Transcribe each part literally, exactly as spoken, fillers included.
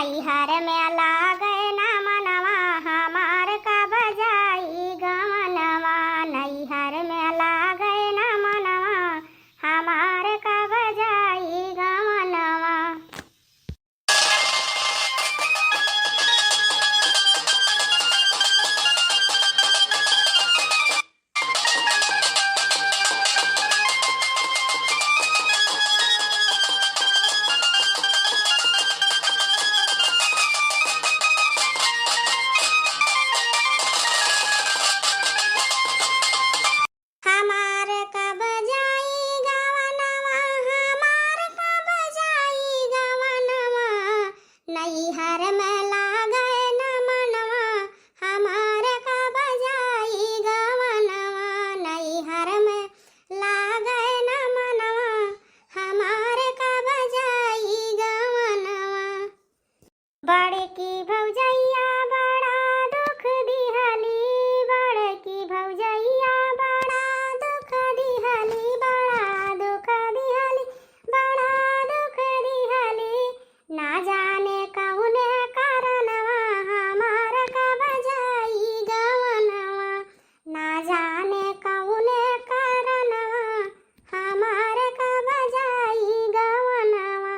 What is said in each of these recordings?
नैहर में लागे ना मनवा हमार, कब जाई गवनवा। नैहर में लागे ना मनवा हमार, कब जाई गवनवा। हमार कब जाई गवनवा, हमार कब जाई गवनवा। नैहर में लागे न मनवा, हमार कब जाई गवनवा। नैहर में लागे न मनवा, हमार कब जाई गवनवा। बड़की भौजैया बड़ा दुख दिहली, बड़की भौजैया बड़ा दुख दिहली, बड़ा दुख दिहली, बड़ा दुख दिहली। ना जाने कौने कारणवा हमार कब जाई गवनवा, ना जाने कौने कारणवा हमार कब जाई गवनवा।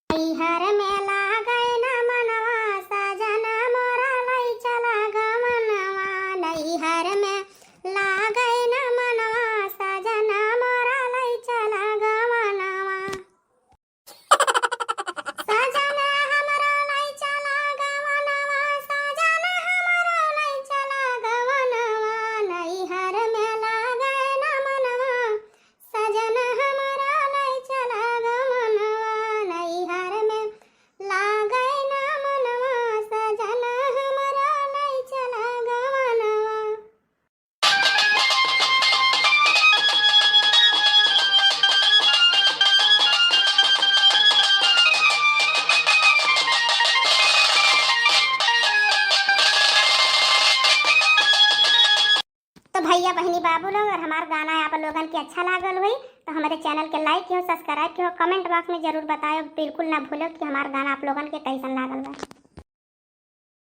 नैहर में लागे न मनवा, सजना मोरा लै चला गवनवा। नैहर में लागे न मनवा, सजना मोरा लै चला गवनवा। सजना हमरो लै चला गवनवा, सजना हमरो लै चला गवनवा। नैहर में लागे न मनवा, सजना हमरो लै चला गवनवा। नैहर में लागे ना मनवा, सजना हमरो लै चला गवनवा। तो भैया, बहिनी, बाबू लोग, अगर हमार गाना आप लोगन के अच्छा लागल होई तो हमारे channel के like किहो, subscribe किहो, comment box में जरूर बतायो, बिल्कुल ना भूलो कि हमार गाना आप लोगन के कैसन लागल बा।